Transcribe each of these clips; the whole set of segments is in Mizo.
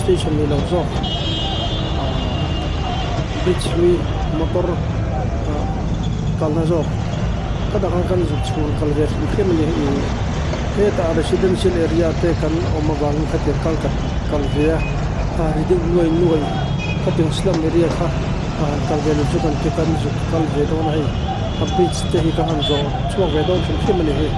station ni lo zawk ah bridge hlui motor ah kalna zawk ka dang a kan zuk chhun kal ve hrim hrim a ni ih hetah residential area te kan awm avangin khatiang kal ka kal ve a a ri deuh nuai nuai khatiang slum area kha a han kal ve lo chu kan ti kan zuk kal ve dawn a hei a bridge te hi ka han zawh chhuak ve dawn hrim hrim a ni hei.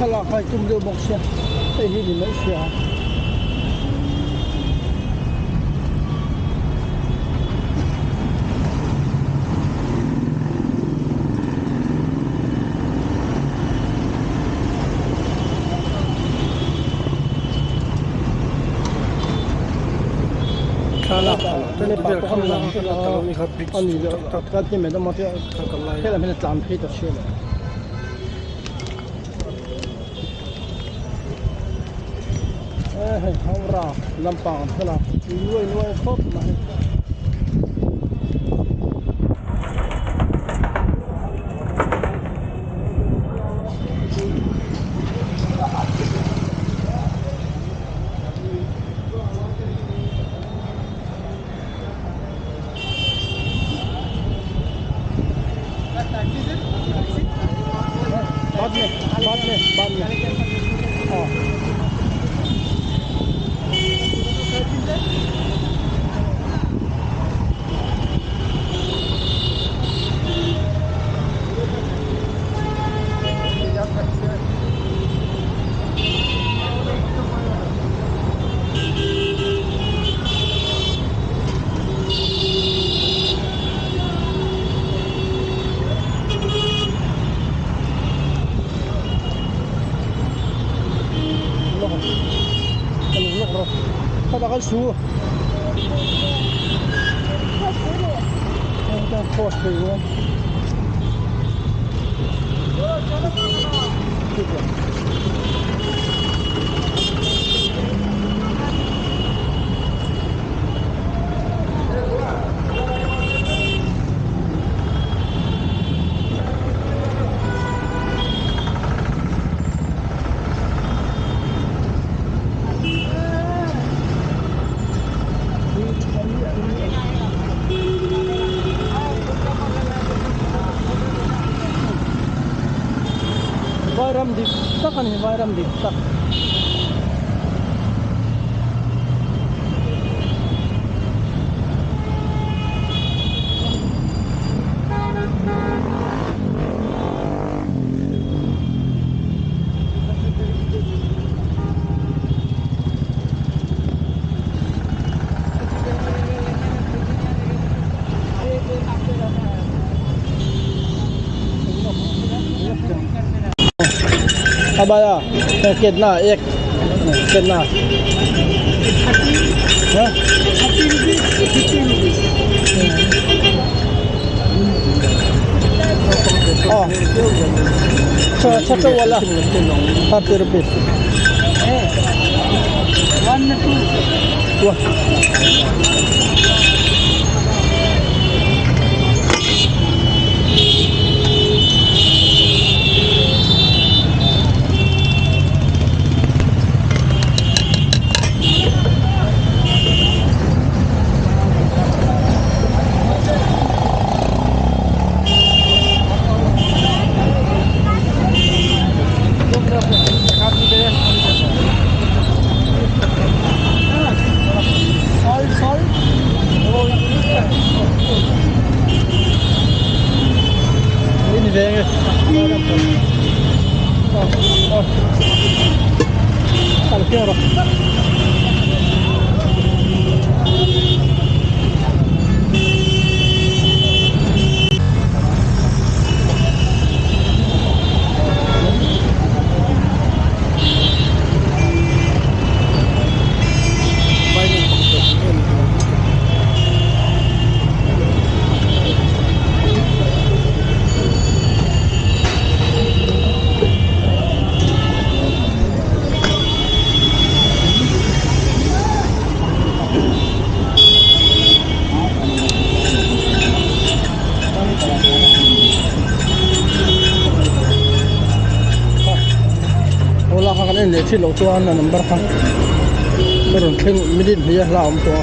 Thlalak a tum deuh bawk sia hei hi ni mai sia. Thlalak a lo tel vel khawp lang a kal ni kha bridge chu tak tak a kal lai. Hei Howrah lampang thlalak nuai nuai khawp mai. Vairam dik tak a ni vairam dik tak. अब आया कितना एक कितना हाँ? Ah. Cha cha wala. 30 rupees. One two. Wah. Ola kha kan en leh thin loh chuan a number kha ka rawn thleng minute hnih a hla a awm tawh a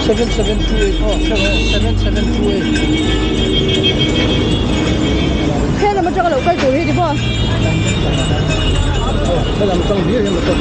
7728 aw 7728. Helam atanga lo kal tur hi ti maw? Helam atang hlir hian motor.